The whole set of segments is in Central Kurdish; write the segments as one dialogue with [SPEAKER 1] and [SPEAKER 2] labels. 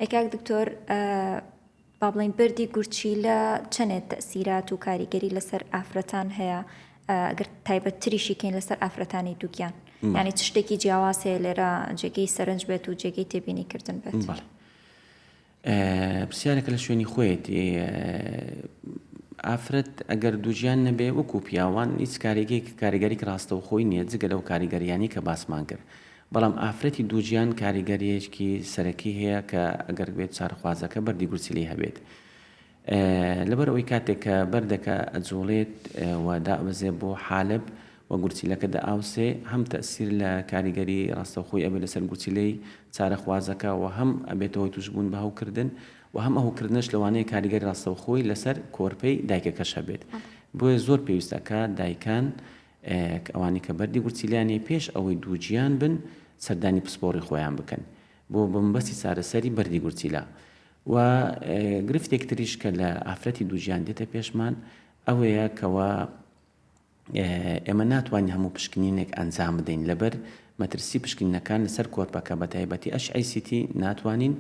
[SPEAKER 1] ئەی کاک دکتۆر با بڵێین بەردی گورچیلە چەنێ تەئسیرات و کاریگەری لەسەر ئافرەتان هەیە گەر تایبەتتریشی کەین لەسەر ئافرەتانی دووگیان یعنی چ شتێکی جیاواز هەیە لێرە جێگەی سەرنج بێت و جێگەی تێبینی کردن بێت؟
[SPEAKER 2] بەڵێ پرسیارەکە لە شوێنی خۆیەتی ئافرەت ئەگەر دووگیان نەبێ وەکو پیاوان هیچ کاریگەیەک کاریگەریک ڕاستەوخۆی نییە جگە لەو کاریگەریانی کە باسمان کرد بەڵام ئافرەتی دووگیان کاریگەریەکی سەرەکی هەیە کە ئەگەر بێت چارەخوازەکە بەردی گورچیلەی هەبێت لەبەر ئەوەی کاتێک کە بەردەکە ئەجوڵێت و دائەبەزێ بۆ حالب و گورچیلەکە دەئاوسێ هەم تەئسیر لە کاریگەری ڕاستەوخۆی ئەبێت لەسەر گورچیلەی چارەخوازەکە و هەم ئەبێتە هۆی توشبوون بە هەوکردن و هەم ئەو هەوکردنەش لەوانەیە کاریگەری ڕاستەوخۆی لەسەر کۆرپەی دایکەکەش هەبێت بۆیە زۆر پێویستە کە دایکان ئەوانەی کە بەردی گورچیلەیان هەیە پێش ئەوەی دووگیان بن سەردانی پسپۆڕی خۆیان بکەن بۆ بە مەبەستی چارەسەری بەردی گورچیلە و گرفتێک تریش کە لە ئافرەتی دووگیان دێتە پێشمان ئەوەیە کەوا ئێمە ناتوانین هەموو پشکنینێک ئەنجام بدەین لەبەر مەترسی پشکنینەکان لەسەر کۆرپەکە بە تایبەتی ئەشعەی سیتی ناتوانین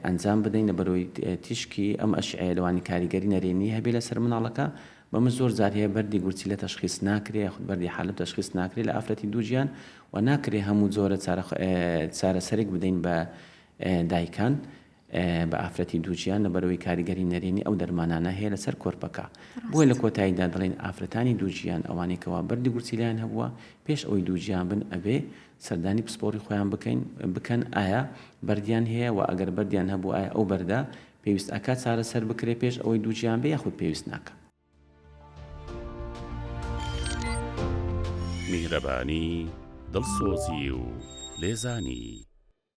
[SPEAKER 2] ئەنجام بدەین لەبەرەوەی تیشکی ئەم ئەشعەیە لەوانی کاریگەری نەرێنی هەبێ لەسەر مناڵەکە بەمە زۆر جار هەیە بەردی گورچیلە تەشخیس ناکرێ یاخود بەردی حالب تەشخیس ناکرێ لە ئافرەتی دووگیان و ناکرێ هەموو جۆرە چارەسەرێک بدەین بە دایکان بە ئافرەتی دووگیان لەبەرئەوەی کاریگەری نەرێنی ئەو دەرمانانە هەیە لەسەر کۆرپەکە بۆیە لە کۆتاییدا دەڵێین ئافرەتانی دووگیان ئەوانەی کەوا بەردی گورچیلەیان هەبووە پێش ئەوەی دووگیان بن ئەبێ سەردانی پسپۆڕی خۆیان بکەین بکەن ئایا بەردیان هەیە و ئەگەر بەردیان هەبوو ئایا ئەو بەردە پێویست ئەکات چارەسەر بکرێ پێش ئەوەی دووگیان بێ یاخود پێویست ناکا.
[SPEAKER 3] میهرەبانی، دڵسۆزی و لێزانی.